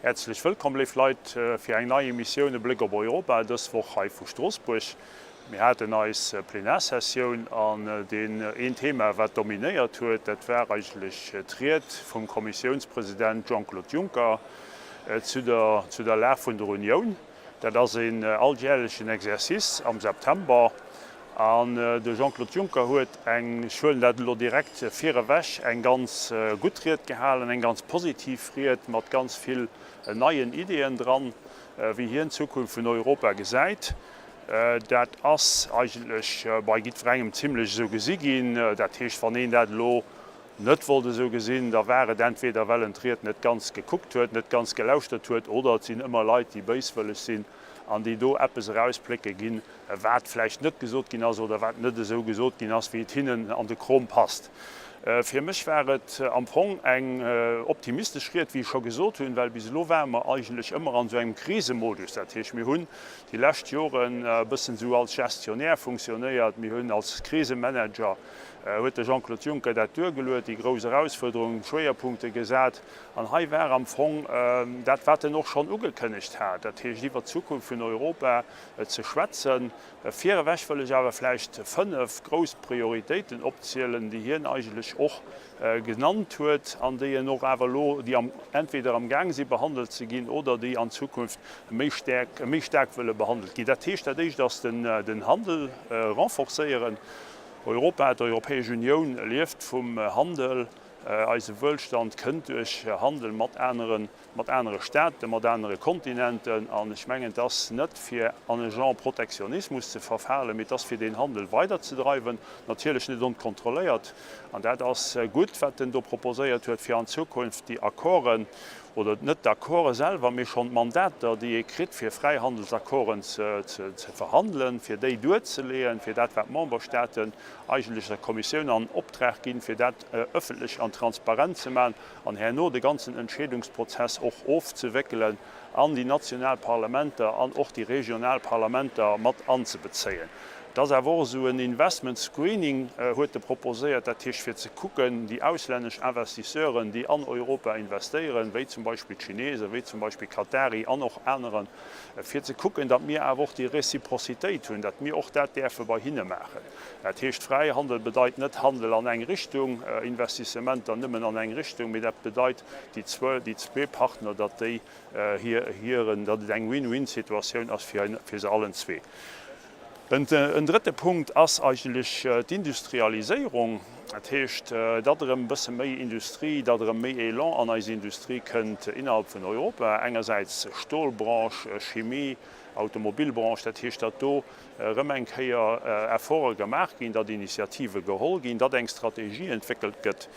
Häerzlech wëllkomm, léif Leit, fir eng nei Emissioun E Bléck op Europa, dës Woch hei vu Stroossbuerg. Mir haten eis Plenarsessioun an deen een Thema, wat dominéiert huet, dat war eigentlech d'Ried vum Kommissiounspresident Jean-Claude Juncker zu der zu der Lag vun der Unioun. Dat ass een alljärlechen Exercice am September. An de Jean-Claude Juncker huet eng, ech huelen dat elo direkt virewech, eng ganz gutt Ried gehalen, eng ganz positiv Ried mat ganz vill neien Ideeën dran, wéi hien d'Zukunft vun Europa gesäit. Dat ass eigentlech bei jiddwerengem zimlech esou gesi ginn. Dat heescht, wann een dat elo net wollt esou gesinn, da war et entweder well en d'Ried net ganz gekuckt huet, net ganz gelauschtert huet, oder et sinn ëmmer Leit, déi béiswëlleg sinn an déi do eppes erausplécke ginn, wat vläicht net gesot ginn ass oder wat net esou gesot ginn ass, wéi et hinnen an de Krom passt. Fir mech war et am Fong eng optimistesch Ried, wéi ech scho gesot hunn, well bis elo ware mer eigentlech ëmmer an esou engem Krisemodus. Dat heescht, mir hunn déi lescht Joren e bëssen esou als Gestionnaire funktionéiert, mir hunn als Krisemanager huet de Jean-Claude Juncker dat duergeluet, déi grouss Erausfuerderungen, d'Schwéierpunkte gesat. An hei war am Fong dat, wat en och schonn ugekënnegt hat, dat heescht iwwert d'Zukunft vun Europa ze schwätzen. Virewech wëll ech awer vläicht 5 grouss Prioritéiten opzielen, déi hien eigentlech och genannt huet an déi en och awer elo, déi am, entweder am Gaang si behandelt ze ginn oder déi an Zukunft méi stäerk, méi staark wëlle behandelt ginn. Dat heescht, dat éischt ass den Handel renforcéieren. Europa, d'Europäesch Unioun lieft vum Handel. Eise Wuelstand kënnt duerch Handel mat anere, mat anere Staaten, mat anere Kontinenten. An ech mengen, et ass net fir an e Genre Protektionismus ze verfalen, mee et ass fir deen Handel weiderzedreiwen, natierlech net onkontrolléiert. An dat ass gutt, wat en do proposéiert huet, fir an Zukunft déi Accorden, oder net d'Accorde selwer, mee schonn d'Mandater, déi ee kritt, fir Fräihandelsaccorden ze verhandelen, fir déi duerzeleeën, fir dat, wat d'Memberstaaten eigentlech der Kommissioun an Optrag ginn, fir dat ëffentlech an transparent ze maachen an herno de ganzen Entscheedungsprozess och ofzewéckelen an déi national Parlamenter an och déi regional Parlamenter mat anzebezéien. Et ass awer och esou en Investment Screening, huet e proposéiert, dat heescht fir ze kucken, déi auslännesch Investisseuren, déi an Europa investéieren, wéi zum Beispill d'Chinesen, wéi zum Beispill Katari an och aneren, fir ze kucken, datt mir awer och déi Reciprocitéit hunn, datt mir och dat däerfe bei hinne maachen. Dat heescht, Fräihandel bedeit net Handel an eng Richtung, Investissementer nëmmen an eng Richtung, mee dat bedeit, déi zwee Partner, datt déi hiren, datt et eng Win-win-Situatioun ass fir se allen zwee. En drëtte Punkt ass eigentlech d'Industrialiséierung, dat heescht, datt erëm e bësse méi Industrie, datt erëm méi Elan an eis Industrie kënnt innerhalb vun Europa, engersäits Stolbranche, Chimie, Automobilbranche, dat heescht, datt do erëm eng Kéier Efforte gemaach ginn, datt Initiative geholl ginn, datt eng Strategie entwéckelt gëtt.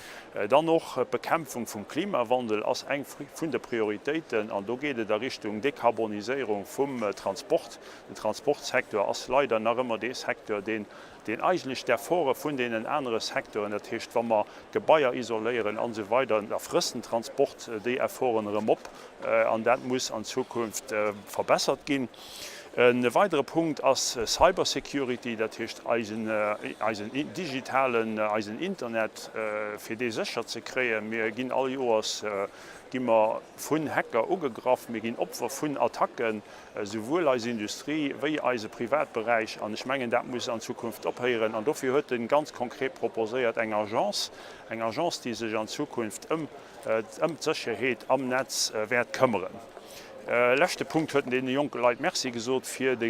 Dann och d'Bekämpfung vum Klimawandel ass eng vun de Prioritéiten an do geet et a Richtung Dekarboniséierung vum Transport. Den Transportsecteur ass leider nach ëmmer dee Secteur, deen, deen eigentlech d'Efforte vun deenen anere Secteuren, dat heescht, wa mer Gebaier isoléieren an esou weider, da frësst den Transport déi Efforten erëm op an dat muss an Zukunft verbessert ginn. E weidere Punkt ass Cybersecurity, dat heescht eisen, eisen digitalen, eisen Internet, fir dee sécher ze kréien. Mir ginn all Joers gi mer vun Hacker ugegraff, mir ginn Opfer vun Attacken. Esouwuel eis Industrie wéi eise Privatberäich. An ech mengen, dat muss an Zukunft ophéieren. An dofir huet en ganz konkret proposéiert, eng Agence, eng Agence, déi sech an Zukunft ëm ëm d'Sécherheet am Netz wäert këmmeren. Leschte Punkt, huet en deene jonke Leit Merci gesot fir de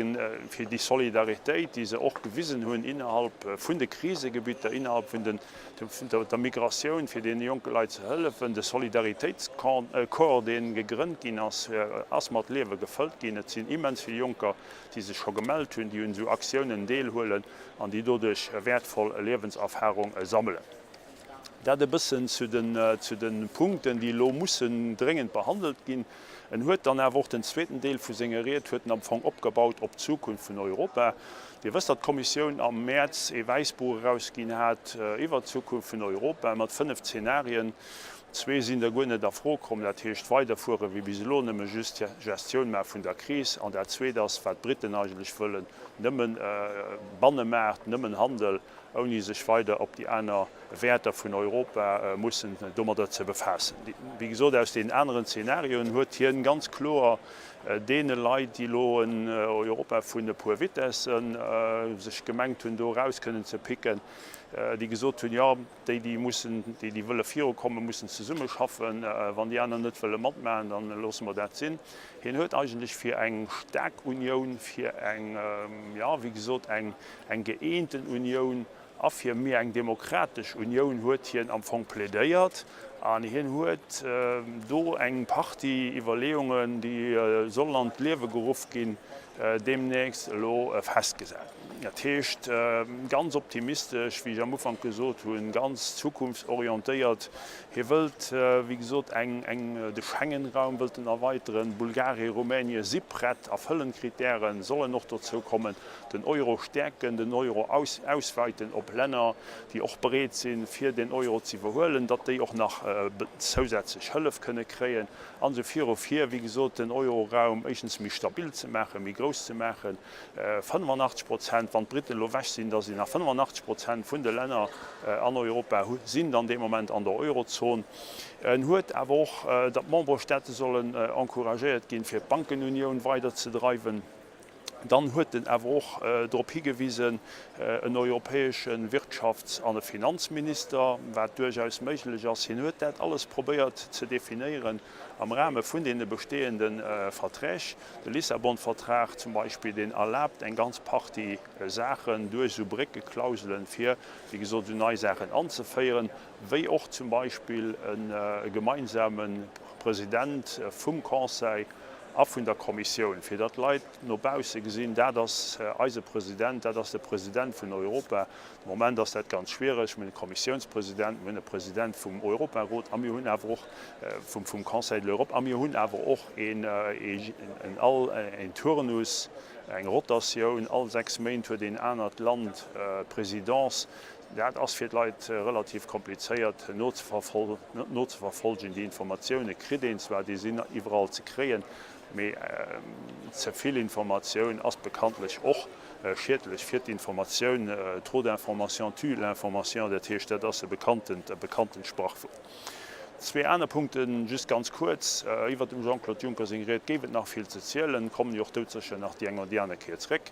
fir déi Solidaritéit, déi se och gewisen hunn innerhalb vun de Krisegebitter, innerhalb vun den der Migratioun, fir deene jonke Leit ze hëllefen. De Solidaritéitscorps, dee gegrënnt ginn ass, ass mat Liewe gefëllt ginn. Et sinn immens vill Jonker, déi sech scho gemellt hunn, déi un esou Aktiounen deelhuelen an déi doduerch wäertvoll Liewenserfarung sammelen. Dat e bëssen zu de Punkten, déi elo mussen dréngend behandelt ginn. En huet dann awer och den zweeten Deel vu senger Ried huet en am Fong opgebaut op d'Zukunft vun Europa. Dir wësst, datt d'Kommissioun am Mäerz ee Wäissbuch erausginn hat iwwert d'Zukunft vun Europa mat 5 Zenarien. Zwee sinn der guer net a Fro komm, dat heescht weiderfuere wéi bis elo, nëmme just Gestioun maache vun der Kris. An dat zweet ass, wat d'Briten eigentlech wëllen, nëmmen Bannemaart, nëmmen Handel. ouni sech weider op déi aner Wäerter vun Europa mussen domadder ze befaassen. Wéi gesot, aus deenen aneren Zenarioen huet hien ganz kloer deene Leit, déi elo en Europa vun e puer Vitessen sech gemengt hunn, do eraus kënnen ze picken, déi gesot hunn, jo, déi, déi mussen, déi, déi wëlle virukommen, mussen zesummeschaffen, wann déi aner net wëlle matmaachen, da loosse mer dat sinn. Hien huet eigentlech fir eng staark Unioun, fir eng, jo, wéi gesot, eng gëeenten Unioun A fir méi eng demokratesch Unioun huet hien am Fong plädéiert. An hien huet do eng Partie Iwwerleeungen, déi sollen an d'Liewe geruff ginn, deemnächst elo festgesat. Dat heescht, ganz optimistesch, wéi ech am Ufank gesot hunn, ganz zukunftsorientéiert. Hie wëllt, wéi gesot, eng, eng, de Schengen-Raum wëllt en erweiteren. Bulgarien, Rumänien si prett, erfëllen d'Kritären, sollen och dozou kommen. Den Euro stäerken, den Euro ausweiten op Länner, déi och bereet sinn, fir den Euro ze iwwerhuelen, datt déi och nach zousätzlech Hëllef kënne kréien an esou viru, fir, wéi gesot, den Euroraum éischtens méi stabil ze maachen, méi grouss ze maachen. 85 Prozent, wann d'Briten elo ewech sinn, da sinn nach 85 Prozent vun de Länner an Europa sinn dann dee Moment an der Eurozon. En huet awer och, datt d'Memberstaate sollen encouragéiert ginn, fir d'Bankenunioun weiderzedreiwen. Dann huet en awer och drop higewisen, en europäesche Wirtschafts an e Finanzminister, wat duerchaus méiglech ass. Hien huet dat alles probéiert ze definéieren am Rahme vun deene bestehende Verträg. De Lissabon-Vertrag zum Beispill, deen erlaabt eng ganz Partie Saachen duerch esou Bréckeklauselen, fir, wéi gesot, esou nei Saachen anzeféieren, wéi och zum Beispill e gemeinsame President vum Conseil a vun der Kommissioun, fir datt d'Leit no bausse gesinn, dat ass eise President, dat ass de President vun Europa. De Moment ass dat ganz schwiereg. Mir hunn e Kommissiounspresident, mir hunn e President vum Europarot a mir hunn awer och vum Conseil de l'Europe a mir hunn awer och een Turnus, eng Rotatioun, all 6 Méint huet een anert Land d'Presidence. Dat ass fir d'Leit relativ komplizéiert nozeverfolgen. Déi Informatioune kritt een zwar, déi sinn iwwerall ze kréien, mee ze vill Informatioun ass bekanntlech och schiedlech fir d'Informatioun. Trop d'information tue l'information, dat heescht, dat ass e bekanntent Sprachwuert. Zwee aner Punkten, just ganz kuerz. Iwwert dem Jean-Claude Juncker seng Ried géif et nach vill ze zielen, kommen jo och doudsécher nach déi eng oder déi aner Kéier zréck.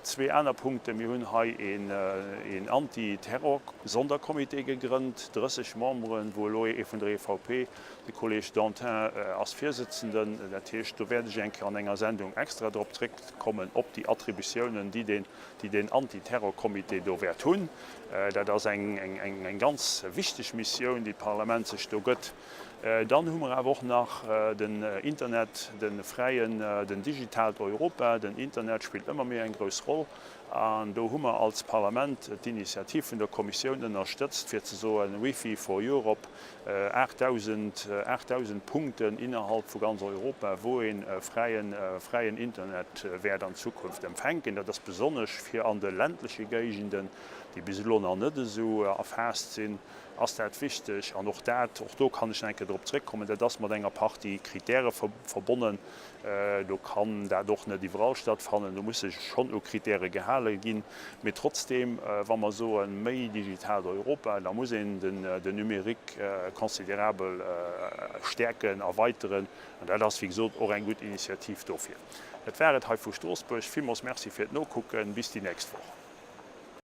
Zwee aner Punkten, Mir hunn hei een Anti-Terror-Sondercomité gegrënnt, 30 Memberen, wou elo ee vun der EVP, de Kolleg Dantin, ass Virsëtzenden. Dat heescht, do wäert ech eng Kéier an enger Sendung extra drop zréckkommen, op déi Attributiounen, déi deen, déi deen Anti-Terror-Comité do wäert hunn. Dat ass eng ganz wichteg Missioun, déi d'Parlament sech do gëtt. Dann hu mer awer och nach den Internet, de fräien, den digitaalt Europa. Den Internet spillt ëmmer méi eng grouss Roll. An do hu mer als Parlament d'Initiativ vun der Kommissioun ënnerstëtzt, fir ze soen, Wi-Fi for Europe, 8.000, 8.000 Punkten innerhalb vu ganz Europa, wou ee fräien, fräien Internet wäert an Zukunft empfänken. Dat ass besonnesch fir an de ländleche Géigenden, déi bis elo nach net esou erfaasst sinn. Ass dat wichteg? An och dat, och do kann ech nach eng Kéier drop zréckkommen, dat ass mat enger Partie Kritäre verbonnen. Do kann dat och net iwwerall stattfannen, do muss sech schonn u Kritäre gehale ginn. Mee trotzdeem, wa mer soen, méi digitaalt Europa, da muss een den Numérique considerabel stäerken, erweiteren. An dat ass, wéi gesot, och eng gutt Initiativ dofir. Dat war et hei vu Stroossbuerg. Villmools Merci fir d'Nokucken. Bis déi nächst Woch.